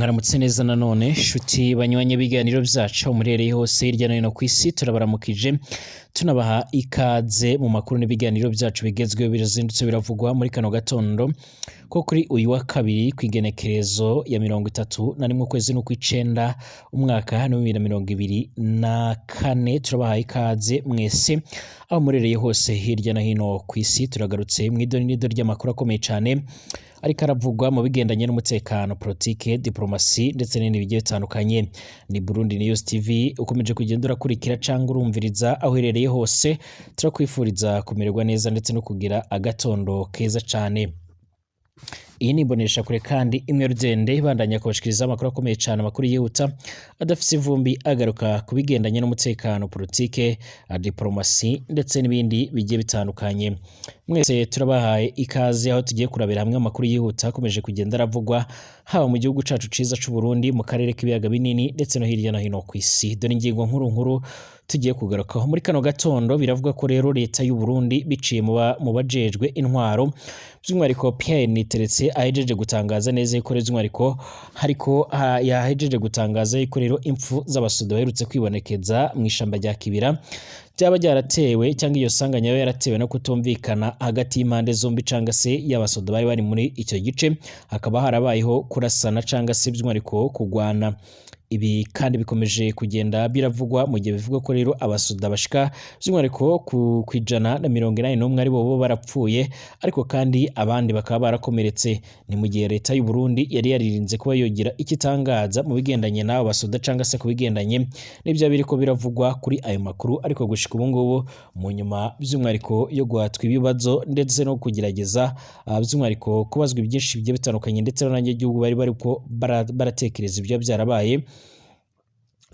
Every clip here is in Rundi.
Mwaramutse neza nanone shuti banywanye ibiganiro byacu aho muherereye hose hirya no hino ku isi, turabaramukije tunabaha ikaze mu makuru n'ibiganiro byacu bigezweho birazindutse biravugwa muri kano gatondo ko kuri uyu wa kabiri ku igenekerezo ya 31 ukwezi n'ukw'icenda umwaka wa 2024. Turabahaye ikaze mwese aho murereye hose hirya no hino ku isi. Turagarutse mu idonido ry'amakuru akomeye cyane ariko aravugwa mu bigendanye n'umutekano, politike, diplomasi ndetse n'ibindi bigiye bitandukanye. Ni Burundi News TV ukomeje kugenda urakurikira cyangwa urumviriza aho uherereye hose. Turakwifuriza kumererwa neza ndetse no kugira agatondo keza cyane. Iyi ni imboneshakure kandi imwe rugende ibandanya kubashikiriza amakuru akomeye cyane, amakuru yihuta adafise ivumbi, agaruka ku bigendanye n'umutekano, politike, diplomasi ndetse n'ibindi bigiye bitandukanye. Mwese turabahaye ikaze aho tugiye kurabira hamwe amakuru yihuta akomeje kugenda aravugwa haba mu gihugu cacu ciza c'u Burundi, mu karere k'ibiyaga binini ndetse no hirya no hino ku isi. Dore ingingo nkuru nkuru tugiye kugarukaho muri kano gatondo. Biravuga ko rero leta y'u Burundi biciye mu bajejwe intwaro, by'umwihariko Pierre Niteretse, ahejeje gutangaza neza yuko rero by'umwihariko hariko yahejeje gutangaza yuko rero impfu z'abasoda baherutse kwibonekeza mu ishamba rya Kibira byaba byaratewe cyangwa iyo sanganya yaba yaratewe no kutumvikana hagati y'impande zombi cyangwa se y'abasoda bari bari muri icyo gice, hakaba harabayeho kurasana cyangwa se by'umwihariko kugwana. Ibi kandi bikomeje kugenda biravugwa mu gihe bivugwa ko rero abasoda bashika by'umwihariko ku 181 ari bo barapfuye, ariko kandi abandi bakaba barakomeretse. Ni mu gihe leta y'u Burundi yari yaririnze kuba yogira icyo itangaza mu bigendanye n'abo basoda cyangwa se ku bigendanye n'ibyo biriko biravugwa kuri ayo makuru, ariko gushika ubu ngubu mu nyuma by'umwihariko yo guhatwa ibibazo ndetse no kugerageza by'umwihariko kubazwa ibyinshi bigiye bitandukanye ndetse n'abanyagihugu bari bariko baratekereza ibyo byarabaye,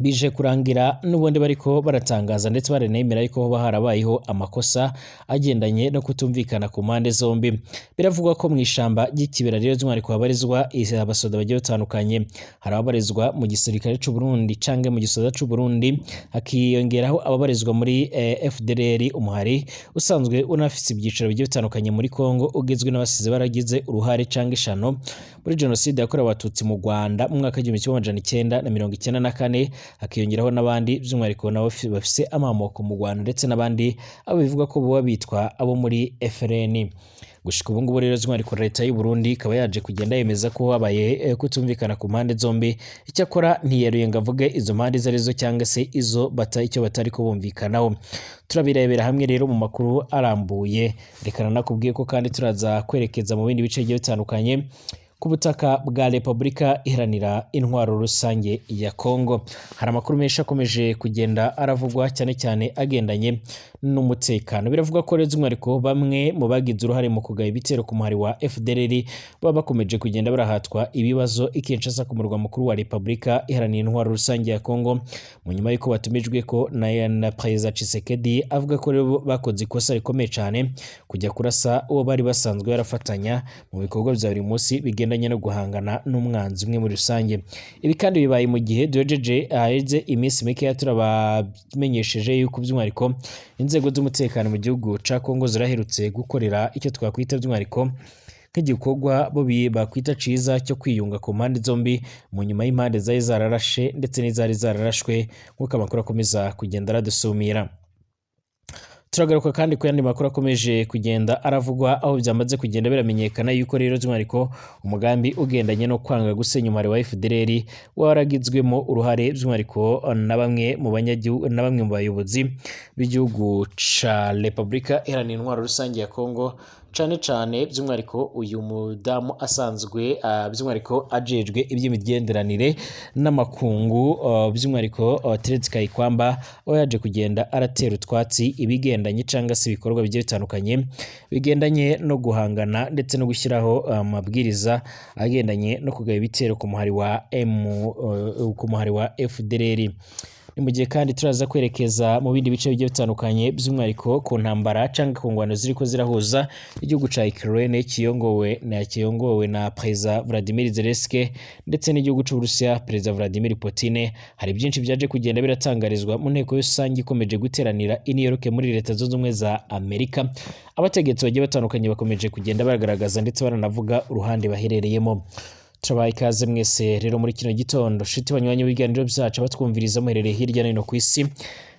bije kurangira n'ubundi bariko baratangaza ndetse baranemera yuko hoba harabayeho amakosa agendanye no kutumvikana ku mpande zombi. Biravugwa ko mu ishamba ry'ikibira rero by'umwihariko habarizwa abasoda bagiye batandukanye. Hari ababarizwa mu gisirikare c'u Burundi canke mu gisoda c'u Burundi, hakiyongeraho ababarizwa muri FDLR, umuhari usanzwe unafise ibyicaro bigiye bitandukanye muri Kongo, ugizwe n'abasize baragize uruhare canke ishano muri jenoside yakorewe abatutsi mu Rwanda mu mwaka w'1994, hakiyongeraho n'abandi by'umwihariko nabo bafise amamoko mu Rwanda ndetse n'abandi abo bivuga ko boba bitwa abo muri FRN. Gushika ubu ngubu rero by'umwihariko leta y'u Burundi ikaba yaje kugenda yemeza ko habaye kutumvikana ku mpande zombi, icyakora ntiyeruye ngo avuge izo mpande izo arizo cyangwa se izo bata icyo batari kubumvikanaho. Turabirebera hamwe rero mu makuru arambuye. Reka nakubwiye ko kandi turaza kwerekeza mu bindi bice bigiye bitandukanye ku butaka bwa Repubulika Iharanira Intwaro Rusange ya Kongo. Hari amakuru menshi akomeje kugenda aravugwa cyane cyane agendanye n'umutekano. Biravugwa ko rero by'umwihariko bamwe mu bagize uruhare mu kugaba ibitero ku muhari wa FDLR baba bakomeje kugenda barahatwa ibibazo i Kinshasa ku murwa mukuru wa Repubulika Iharanira Intwaro Rusange ya Kongo, mu nyuma y'uko batumijwe ko na Perezida Tshisekedi avuga ko rero bakoze ikosa rikomeye cyane kujya kurasa uwo bari basanzwe barafatanya mu bikorwa bya buri munsi bigendanye no guhangana n'umwanzi umwe muri rusange. Ibi kandi bibaye mu gihe duhejeje aheze iminsi mikeya turabamenyesheje yuko by'umwihariko inzego z'umutekano mu gihugu ca Kongo ziraherutse gukorera icyo twakwita by'umwihariko nk'igikorwa bo bakwita ciza cyo kwiyunga ku mpande zombi, mu nyuma y'impande zari zararashe ndetse n'izari zararashwe, nk'uko amakuru akomeza kugenda aradusumira. Turagaruka kandi ku yandi makuru akomeje kugenda aravugwa, aho byamaze kugenda biramenyekana yuko rero by'umwihariko umugambi ugendanye no kwanga gusenya umuhari wa FDLR waragizwemo uruhare by'umwihariko na bamwe mu banyagihugu na bamwe mu bayobozi b'igihugu ca Repubulika Iharanira Intwaro Rusange ya Kongo, cane cane by'umwihariko uyu mudamu asanzwe by'umwihariko ajejwe iby'imigenderanire n'amakungu, by'umwihariko Thérèse Kayikwamba, aho yaje kugenda aratera utwatsi ibigendanye cyangwa se ibikorwa bigiye bitandukanye bigendanye no guhangana ndetse no gushyiraho amabwiriza agendanye no kugaba ibitero ku muhari wa M ku muhari wa FDLR. Ni mu gihe kandi turaza kwerekeza mu bindi bice bigiye bitandukanye, by'umwihariko ku ntambara cyangwa ku ngwano ziriko zirahuza igihugu ca Ukraine kiyongowe na Perezida Vladimir Zelensky ndetse n'igihugu c'Uburusiya, Perezida Vladimir Putin. Hari byinshi byaje kugenda biratangarizwa mu nteko rusange ikomeje guteranira i New York muri Leta Zunze Ubumwe za Amerika. Abategetsi bagiye batandukanye bakomeje kugenda bagaragaza ndetse baranavuga uruhande baherereyemo. Turabaha ikaze mwese rero muri kino gitondo, shiti banywanyi b'ibiganiro byacu, abatwumviriza muherereye hirya no hino ku isi,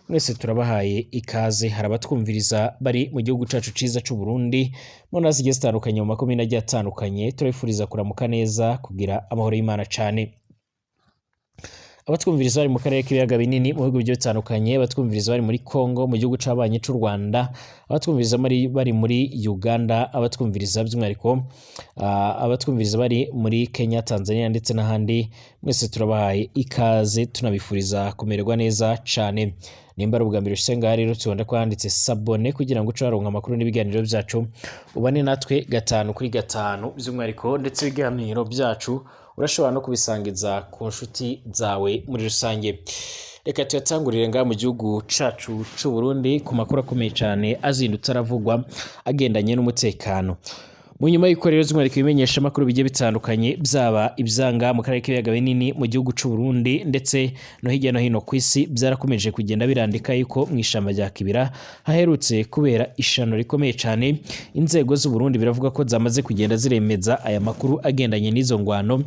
mwese turabahaye ikaze. Hari abatwumviriza bari mu gihugu cacu ciza c'u Burundi mu ntara zigiye zitandukanye, mu makomine agiye atandukanye, turabifuriza kuramuka neza, kugira amahoro y'Imana cane. Abatwumviriza bari mu karere k'ibiyaga binini, mu bihugu bigiye bitandukanye, abatwumviriza bari muri Congo, mu gihugu c'abanyi c'u Rwanda, abatwumviriza bari muri Uganda, abatwumviriza by'umwihariko abatwumviriza bari muri Kenya, Tanzania ndetse n'ahandi, mwese turabahaye ikaze, tunabifuriza kumererwa neza cane. Nimba ari ubwa mbere ushitse ngaha rero, tubona ko handitse s'abonner kugira ngo uce waronka amakuru n'ibiganiro byacu, ubane natwe gatanu kuri gatanu by'umwihariko, ndetse ibiganiro byacu urashobora no kubisangiza ku nshuti zawe muri rusange. Reka tuyatangurire ngaha mu gihugu cacu c'u Burundi ku makuru akomeye cane azindutse aravugwa agendanye n'umutekano. Mu nyuma y'uko rero by'umwihariko ibimenyeshamakuru bigiye bitandukanye, byaba ivyanga mu karere k'ibiyaga binini, mu gihugu c'u Burundi ndetse no hirya no hino ku isi, byarakomeje kugenda birandika yuko mu ishamba rya Kibira haherutse kubera ishano rikomeye cane. Inzego z'u Burundi biravuga ko zamaze kugenda ziremeza aya makuru agendanye n'izo ngwano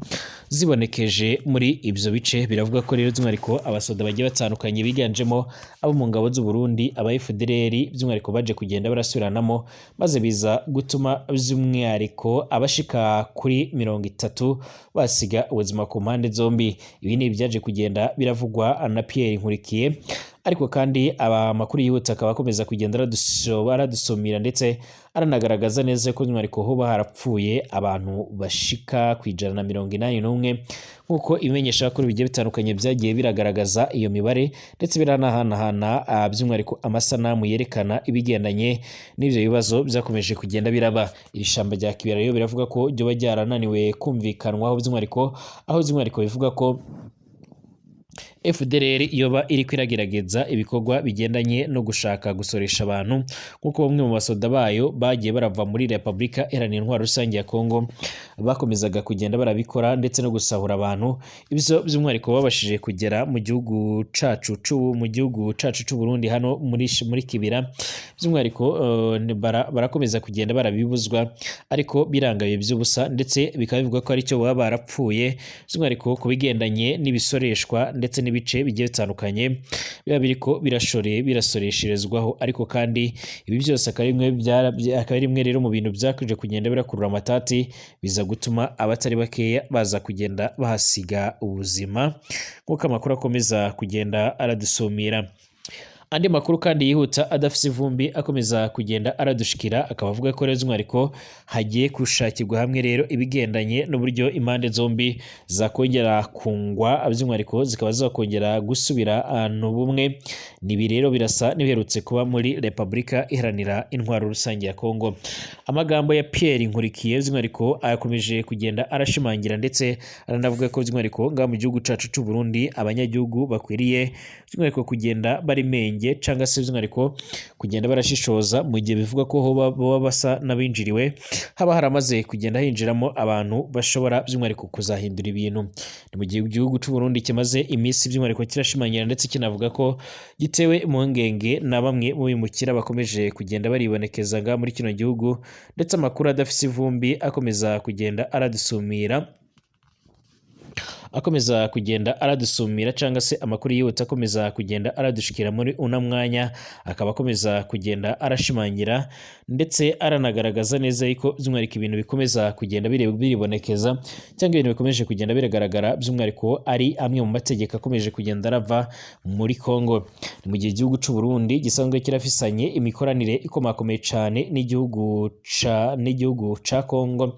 zibonekeje muri ivyo bice. Biravuga ko rero by'umwihariko abasoda bagiye batandukanye biganjemo abo mu ngabo z'u Burundi, aba FDLR by'umwihariko, baje kugenda barasubiranamo, maze biza gutuma by'umwihariko abashika kuri 30 basiga ubuzima ku mpande zombi. Ibi ni ibyaje kugenda biravugwa na Pierre Nkurikiye, ariko kandi aba makuru yihuta akaba akomeza kugenda aradusomira ndetse aranagaragaza neza ko by'umwihariko hoba harapfuye abantu bashika ku 181, nk'uko ibimenyeshamakuru bigiye bitandukanye byagiye biragaragaza iyo mibare, ndetse biranahanahana by'umwihariko amasanamu yerekana ibigendanye n'ivyo bibazo byakomeje kugenda biraba. Iri shamba rya Kibira rero biravuga ko ryoba ryarananiwe kumvikanwaho by'umwihariko, aho by'umwihariko bivuga ko FDLR yoba iriko iragerageza ibikorwa bigendanye no gushaka gusoresha abantu, nk'uko bamwe mu basoda bayo bagiye barava muri Repubulika Iharanira Intwaro Rusange ya Congo bakomezaga kugenda barabikora, ndetse no gusahura abantu. Ibyo by'umwihariko babashije kugera mu gihugu cacu c'u Burundi hano muri Kibira by'umwihariko, barakomeza kugenda barabibuzwa, ariko birangaye by'ubusa, ndetse bikaba bivugwa ko aricyo baba barapfuye by'umwihariko ku bigendanye n'ibisoreshwa ndetse n'ibice bigiye bitandukanye biba biriko birasoresherezwaho. Ariko kandi ibi byose akaba ari bimwe rero mu bintu byakomeje kugenda birakurura amatati, biza gutuma abatari bakeya baza kugenda bahasiga ubuzima, nk'uko amakuru akomeza kugenda aradusumira. Andi makuru kandi yihuta adafise ivumbi akomeza kugenda aradushikira akaba avuga ko rero by'umwihariko hagiye gushakirwa hamwe rero ibigendanye n'uburyo impande zombi zakongera kungwa, by'umwihariko zikaba zakongera gusubira ahantu bumwe. Nibi rero birasa n'ibiherutse kuba muri Repubulika Iharanira Intwaro Rusange ya Congo. Amagambo ya Pierre Nkurikiye by'umwihariko akomeje kugenda arashimangira, ndetse aranavuga ko by'umwihariko ngaha mu gihugu cacu c'u Burundi abanyagihugu bakwiriye by'umwihariko kugenda bari menge, cyangwa se by'umwihariko kugenda barashishoza mu gihe bivuga ko hoba baba basa n'abinjiriwe, haba haramaze kugenda hinjiramo abantu bashobora by'umwihariko kuzahindura ibintu. Ni mu gihe igihugu c'u Burundi kimaze iminsi by'umwihariko kirashimangira ndetse kinavuga ko gitewe impungenge na bamwe mu bimukira bakomeje kugenda baribonekeza ngaha muri kino gihugu, ndetse amakuru adafise ivumbi akomeza kugenda aradusumira, cyangwa se amakuru yihuta akomeza kugenda aradushikira muri una mwanya akaba akomeza kugenda arashimangira ndetse aranagaragaza neza yuko by'umwihariko ibintu bikomeza kugenda biribonekeza, cyangwa ibintu bikomeje kugenda biragaragara by'umwihariko ari amwe mu mategeko akomeje kugenda arava muri Congo. Ni mu gihe igihugu c'u Burundi gisanzwe kirafisanye imikoranire ikomakomeye cane n'igihugu ca Congo.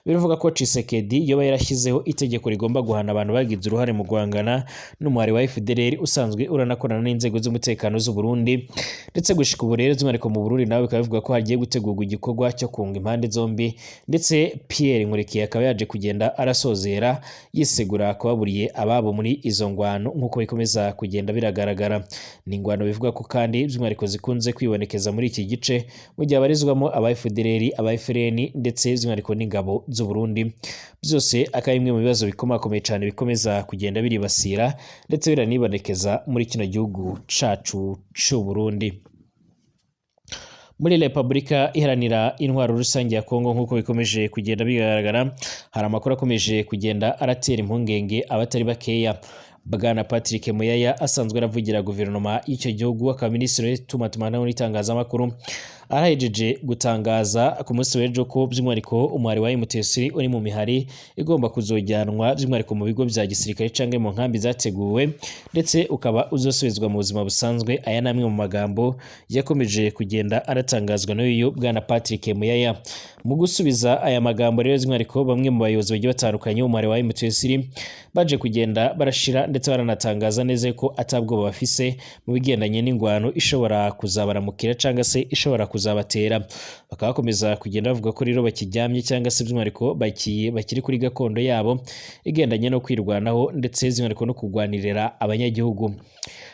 Biravuga ko Tshisekedi yoba yarashyizeho itegeko rigomba guhana abantu bagize uruhare mu guhangana n'umuhari wa FDLR usanzwe uranakorana n'inzego z'umutekano z'u Burundi, ndetse gushika ubu rero by'umwihariko mu Burundi nawe bikaba bivuga ko hagiye gutegurwa igikorwa cyo kunga impande zombi, ndetse Pierre Nkurikiye akaba yaje kugenda arasozera yisegura kubaburiye ababo muri izo ngwano, nk'uko bikomeza kugenda biragaragara. Ni ingwano bivuga ko kandi by'umwihariko zikunze kwibonekeza muri iki gice, mu gihe abarizwamo aba FDLR, aba FRN ndetse by'umwihariko n'ingabo z'u Burundi, byose akaba bimwe mu bibazo bikomakomeye cyane bikomeza kugenda biribasira ndetse biranibonekeza muri kino gihugu cacu c'u Burundi. Muri Repubulika Iharanira Intwaro Rusange ya Kongo, nk'uko bikomeje kugenda bigaragara, hari amakuru akomeje kugenda aratera impungenge abatari bakeya. Bwana Patrick Muyaya asanzwe aravugira guverinoma y'icyo gihugu, akaba minisitiri w'itumanaho n'itangazamakuru, arahejeje gutangaza ku munsi w'ejo ko by'umwihariko umuhari wa M23 uri mu mihari igomba kuzojyanwa by'umwihariko mu bigo bya gisirikare cyangwa mu nkambi zateguwe, ndetse ukaba uzosubizwa mu buzima busanzwe. Aya ni amwe mu magambo yakomeje kugenda aratangazwa n'uyu Bwana Patrick Muyaya. Mu gusubiza aya magambo rero, by'umwihariko bamwe mu bayobozi bagiye batandukanye umuhari wa M23 baje kugenda barashira ndetse baranatangaza neza ko atabwoba bafise mu bigendanye n'ingwano ishobora kuzabaramukira cyangwa se ishobora kuzabatera. Bakaba bakomeza kugenda bavuga ko rero bakiryamye cyangwa se by'umwihariko bakiri kuri gakondo yabo igendanye no kwirwanaho, ndetse by'umwihariko no kurwanirira abanyagihugu.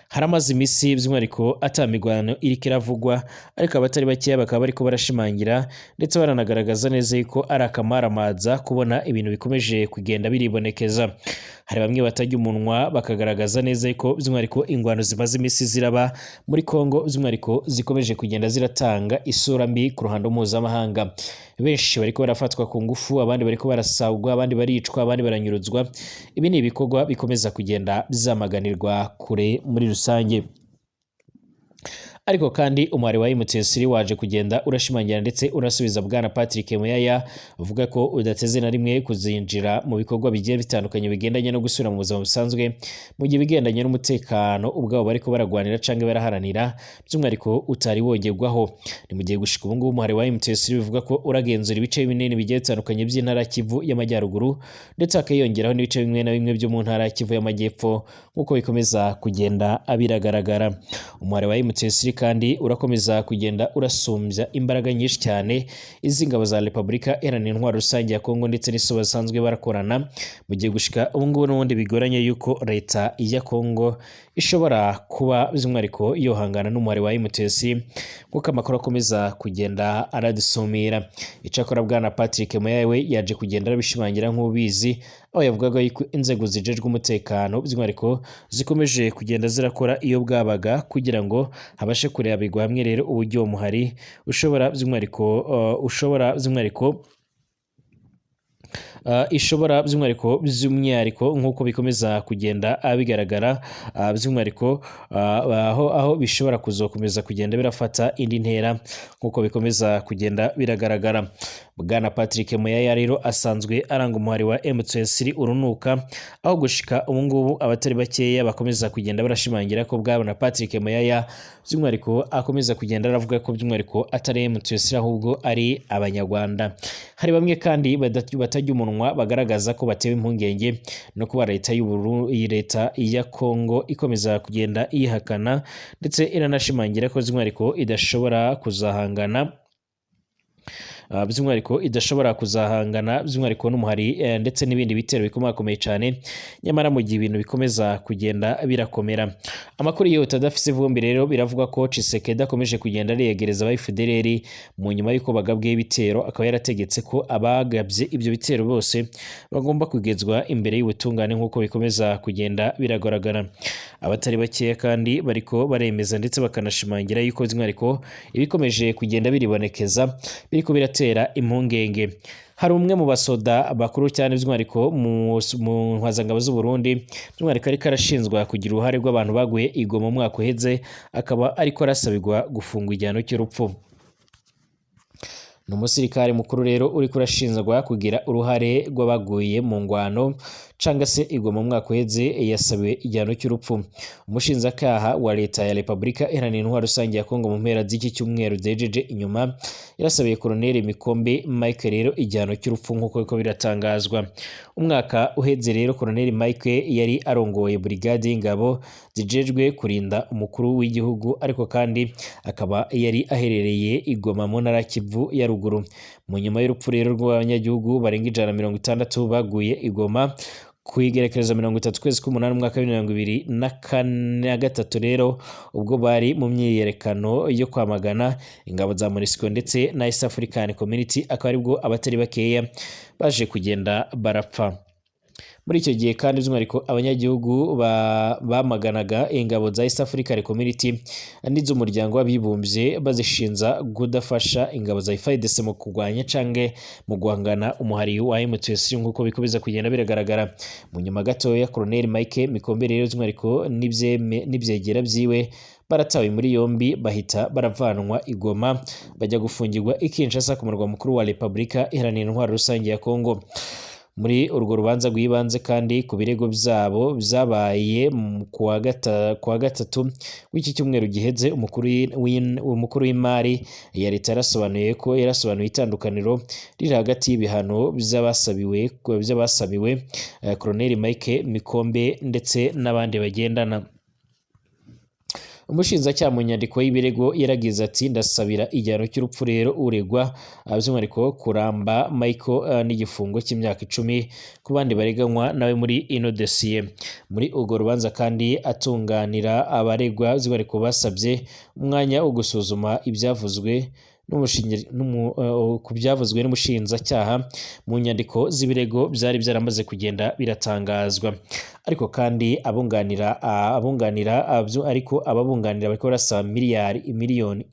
Haramaze iminsi by'umwihariko atamigwano iriko iravugwa, ariko abatari bakeya bakaba bariko barashimangira ndetse baranagaragaza neza yuko ari akamaramaza kubona ibintu bikomeje kugenda biribonekeza. Hari bamwe batajya umunwa bakagaragaza neza yuko by'umwihariko ingwano zimaze iminsi ziraba muri Kongo by'umwihariko zikomeje kugenda ziratanga isura mbi ku ruhando mpuzamahanga. Benshi bariko barafatwa ku ngufu, abandi bariko barasahurwa, abandi baricwa, abandi baranyuruzwa. Ibi ni ibikorwa bikomeza kugenda bizamaganirwa kure muri rusange. Ariko kandi umuhari wa M23 waje kugenda urashimangira ndetse urasubiza Bwana Patrick Muyaya, uvuga ko udateze na rimwe kuzinjira mu bikorwa bigiye bitandukanye bigendanye no gusubira mu buzima busanzwe, mu gihe ibigendanye n'umutekano ubwabo bariko baragwanira canke baraharanira by'umwihariko utari wogerwaho. Ni mu gihe gushika ubu ngubu umuhari wa M23 bivuga ko uragenzura ibice binini bigiye bitandukanye by'intara Kivu y'Amajyaruguru, ndetse hakiyongeraho n'ibice bimwe na bimwe byo mu ntara Kivu y'Amajyepfo, nk'uko bikomeza kugenda biragaragara. Umuhari wa M23 kandi urakomeza kugenda urasumbya imbaraga nyinshi cyane izi ngabo za Repubulika Iharanira Intwaro Rusange ya Kongo ndetse n'iso basanzwe barakorana, mu gihe gushika ubu ngubu n'ubundi bigoranye yuko leta ya Kongo ishobora kuba by'umwihariko yohangana n'umuhari wa M23, nk'uko amakuru akomeza kugenda aradusumira. Icyakora Bwana Patrick Muyaya we yaje kugenda arabishimangira nk'ubizi, aho yavugaga yuko inzego zijejwe umutekano by'umwihariko zikomeje kugenda zirakora iyo bwabaga kugira ngo habashe kurebirwa hamwe rero uburyo uwo muhari ushobora by'umwihariko ishobora by'umwihariko nk'uko bikomeza kugenda bigaragara, by'umwihariko aho bishobora kuzokomeza kugenda birafata indi ntera nk'uko bikomeza kugenda biragaragara. Bwana Patrick Muyaya rero asanzwe aranga umuhari wa M23 urunuka, aho gushika ubu ngubu abatari bakeya bakomeza kugenda barashimangira ko Bwana Patrick Muyaya by'umwihariko akomeza kugenda aravuga ko by'umwihariko atari M23 ahubwo ari Abanyarwanda. Hari bamwe kandi batajya umunwa bagaragaza ko batewe impungenge no kuba leta y'u leta ya Kongo ikomeza kugenda yihakana ndetse iranashimangira ko by'umwihariko idashobora kuzahangana by'umwihariko idashobora kuzahangana by'umwihariko n'umuhari ndetse n'ibindi bitero bikomakomeye cyane, nyamara mu gihe ibintu bikomeza kugenda birakomera. Amakuru yihuta adafise ivumbi rero biravuga ko Tshisekedi akomeje kugenda ariyegereza aba FDLR mu nyuma y'uko bagabweho ibitero, akaba yarategetse ko abagabye ibyo bitero bose bagomba kugezwa imbere y'ubutungane nk'uko bikomeza kugenda biragaragara. Abatari bakeya kandi bariko baremeza ndetse bakanashimangira yuko by'umwihariko ibikomeje kugenda biribonekeza biriko biratera impungenge. Hari umwe mu basoda bakuru cyane by'umwihariko mu ntwazangabo z'u Burundi by'umwihariko ariko arashinzwa kugira uruhare rw'abantu baguye i Goma mu mwaka uheze, akaba ariko arasabirwa gufungwa igihano cy'urupfu. Ni umusirikare mukuru rero uriko urashinzwa kugira uruhare rw'abaguye mu ngwano canga se i Goma mu mwaka uheze, yasabiwe igihano cy'urupfu. Umushinzakaha wa leta ya Repubulika Iharanira Intwaro Rusange ya Kongo mu mpera z'iki cyumweru zejeje inyuma yarasabiye Colonel Mikombe Mike rero igihano cy'urupfu nk'uko biko biratangazwa. Umwaka uheze rero Colonel Mike yari arongoye brigade y'ingabo zijejwe kurinda umukuru w'igihugu, ariko kandi akaba yari aherereye i Goma mu ntara Kivu ya ruguru. Mu nyuma y'urupfu rero rw'abanyagihugu barenga 160 baguye i Goma ku igerekerezo 30 kwezi k'umunani umwaka wa 2023 rero, ubwo bari mu myiyerekano yo kwamagana ingabo za MONUSCO ndetse na East African Community, akaba aribwo abatari bakeya baje kugenda barapfa. Muri icyo gihe kandi by'umwihariko abanyagihugu bamaganaga ingabo za East African Community n'iz'umuryango w'abibumbye, bazishinza kudafasha ingabo za FARDC mu kurwanya canke mu guhangana umuhari wa M23, nk'uko bikomeza kugenda biragaragara. Mu nyuma gatoya, Colonel Mike Mikombe rero by'umwihariko n'ivyegera vyiwe baratawe muri yombi, bahita baravanwa i Goma, bajya gufungirwa i Kinshasa, ku murwa mukuru wa Repubulika Iharanira Intwaro Rusange ya Kongo. Muri urwo rubanza rw'ibanze kandi ku birego byabo byabaye kuwa gatatu w'iki cyumweru giheze, umukuru w'imari ya leta yarasobanuye itandukaniro riri hagati y'ibihano by'abasabiwe Colonel Mike Mikombe ndetse n'abandi bagendana. Umushinjacyaha mu nyandiko y'ibirego yaragize ati: "Ndasabira igihano cy'urupfu rero uregwa, by'umwihariko Kuramba Michael, n'igifungo cy'imyaka 10 ku bandi bareganywa nawe muri ino dosiye." Muri urwo rubanza kandi, atunganira abaregwa by'umwihariko basabye umwanya wo gusuzuma ibyavuzwe ku byavuzwe n'umushinjacyaha mu nyandiko z'ibirego byari byaramaze kugenda biratangazwa. Ariko kandi ariko ababunganira bariko barasaba 10 miliyoni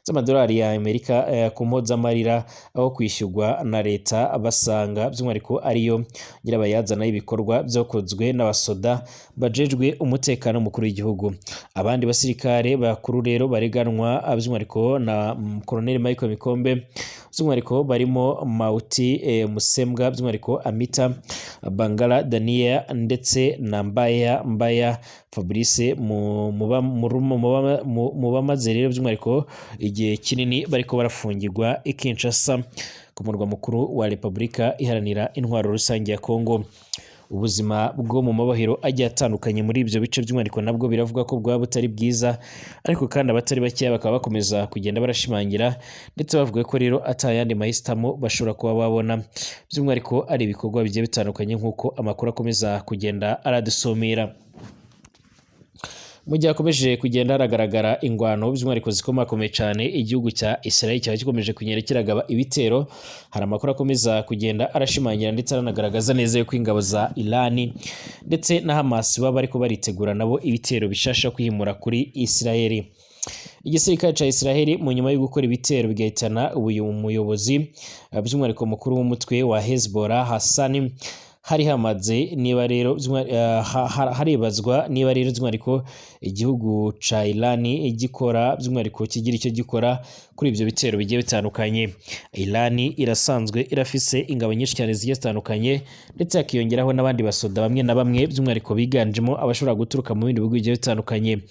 z'amadolari ya Amerika ku mpozamarira aho kwishyurwa na leta, basanga by'umwihariko ariyo nyirabayazana y'ibikorwa byakozwe n'abasoda bajejwe umutekano mukuru w'igihugu. Abandi basirikare bakuru rero bareganwa by'umwihariko na Colonel Michael Mikombe by'umwihariko barimo Mauti Musembwa, by'umwihariko Amita Bangala Daniel, ndetse na Mbaya Mbaya Fabrice, mu bamaze rero by'umwihariko igihe kinini bariko barafungirwa i Kinshasa, ku murwa mukuru wa Repubulika Iharanira Intwaro Rusange ya Kongo. Ubuzima bwo mu mabohero agiye atandukanye muri ibyo bice by'umwihariko nabwo biravuga ko bwaba butari bwiza, ariko kandi abatari bakeya bakaba bakomeza kugenda barashimangira ndetse bavuga ko rero atayandi mahitamo bashobora kuba babona, by'umwihariko ari ibikorwa bigiye bitandukanye, nk'uko amakuru akomeza kugenda aradusomera. Mu gihe hakomeje kugenda haragaragara ingwano by'umwihariko zikomakomeye cyane, igihugu cya Israel cyaba gikomeje kugenda kiragaba ibitero. Hari amakuru akomeza kugenda arashimangira ndetse aranagaragaza neza yuko ingabo za Iran ndetse na Hamas baba bariko baritegura nabo ibitero bishasha kwihimura kuri Israel. Igisirikare ca Israel, mu nyuma yo gukora ibitero bigahitana uyu muyobozi, by'umwihariko mukuru w'umutwe wa Hezbollah, Hassan, hari hamaze niba rero haribazwa niba rero by'umwihariko igihugu ca Iran gikora, by'umwihariko kigira icyo gikora kuri ibyo bitero bigiye bitandukanye. Iran irasanzwe irafise ingabo nyinshi cyane zigiye zitandukanye, ndetse hakiyongeraho n'abandi basoda bamwe na bamwe, by'umwihariko biganjemo abashobora guturuka mu bindi bihugu bigiye bitandukanye.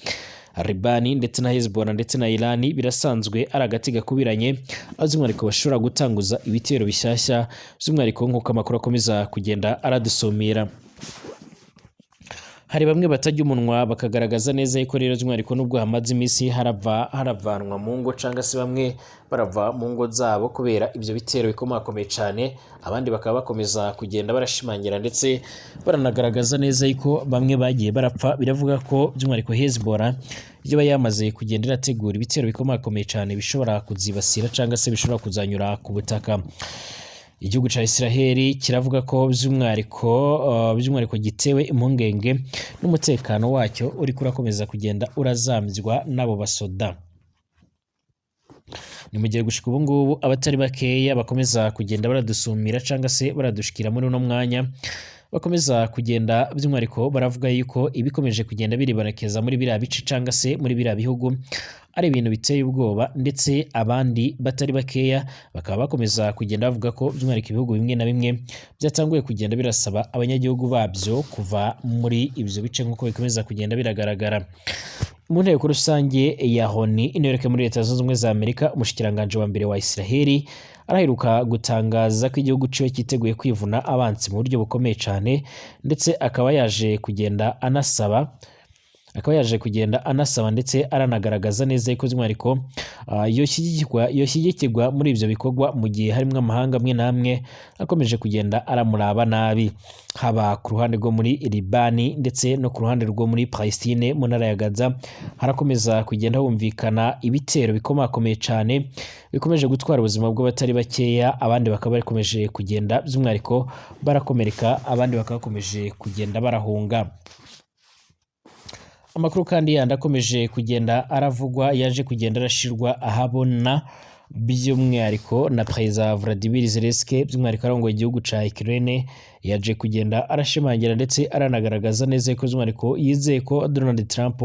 Libani ndetse na Hezbollah ndetse na Iran birasanzwe ari agati gakubiranye, aho by'umwihariko bashobora gutanguza ibitero bishyashya, by'umwihariko nk'uko amakuru akomeza kugenda aradusumira. Hari bamwe batajya umunwa bakagaragaza neza yuko rero by'umwihariko nubwo hamaze iminsi haravanwa mu ngo cyangwa se bamwe barava mu ngo zabo kubera ibyo bitero bikomakomeye cyane, abandi bakaba bakomeza kugenda barashimangira ndetse baranagaragaza neza yuko bamwe bagiye barapfa. Biravuga ko by'umwihariko Hezbollah iba yamaze kugenda irategura ibitero bikomakomeye cyane bishobora kuzibasira cyangwa se bishobora kuzanyura ku butaka. Igihugu cya Israel kiravuga ko by'umwihariko gitewe impungenge n'umutekano wacyo uriko urakomeza kugenda urazambywa n'abo basoda. Ni mu gihe gushika ubu ngubu abatari bakeya bakomeza kugenda baradusumira cyangwa se baradushikira muri uno mwanya, bakomeza kugenda by'umwihariko baravuga yuko ibikomeje kugenda biribonekeza muri biriya bice cyangwa se muri biriya bihugu ari ibintu biteye ubwoba, ndetse abandi batari bakeya bakaba bakomeza kugenda bavuga ko by'umwihariko ibihugu bimwe na bimwe byatanguye kugenda birasaba abanyagihugu babyo kuva muri ibyo bice, nk'uko bikomeza kugenda biragaragara. Mu nteko rusange ya ONU i New York muri Leta Zunze Ubumwe za Amerika, umushikiranganji wa mbere wa Israel araheruka gutangaza ko igihugu ciwe cyiteguye kwivuna abansi mu buryo bukomeye cyane, ndetse akaba yaje kugenda anasaba Akaba yaje kugenda anasaba ndetse aranagaragaza neza ko by'umwihariko yoshyigikirwa muri ivyo bikorwa, mu gihe harimwo amahanga amwe n'amwe akomeje kugenda aramuraba nabi, haba ku ruhande rwo muri Libani ndetse no ku ruhande rwo muri Palestine. Mu ntara ya Gaza harakomeza kugenda humvikana ibitero bikomakomeye cane bikomeje gutwara ubuzima bw'abatari bakeya, abandi bakaba bakomeje kugenda by'umwihariko barakomereka, abandi bakaba bakomeje kugenda barahunga. Amakuru kandi yandi akomeje kugenda aravugwa, yaje kugenda arashirwa ahabona by'umwihariko na Perezida Vladimir Zelensky, by'umwihariko arongoye igihugu ca Ukraine, yaje kugenda arashimangira ndetse aranagaragaza neza ko by'umwihariko yizeye ko Donald Trump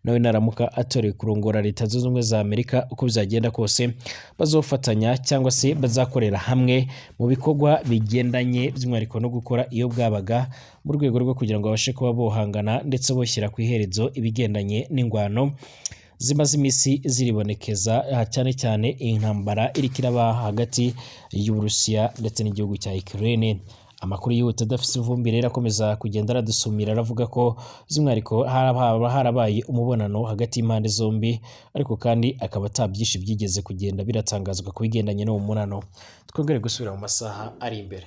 nawe naramuka atorewe kurongora Leta Zunze Ubumwe za Amerika, uko bizagenda kose bazofatanya cyangwa se bazakorera hamwe mu bikorwa bigendanye by'umwihariko no gukora iyo bwabaga, mu rwego rwo kugira ngo babashe kuba bohangana ndetse boshyira ku iherezo ibigendanye n'ingwano zimaze iminsi ziribonekeza, cyane cyane intambara iriko iraba hagati y'Uburusiya ndetse n'igihugu cya Ukraine. Amakuru yihuta adafise ivumbi rero akomeza kugenda aradusumira aravuga ko by'umwihariko haba harabaye umubonano hagati y'impande zombi, ariko kandi akaba ata byinshi byigeze kugenda biratangazwa ku bigendanye n'uwo mubonano. Twongere gusubira mu masaha ari imbere.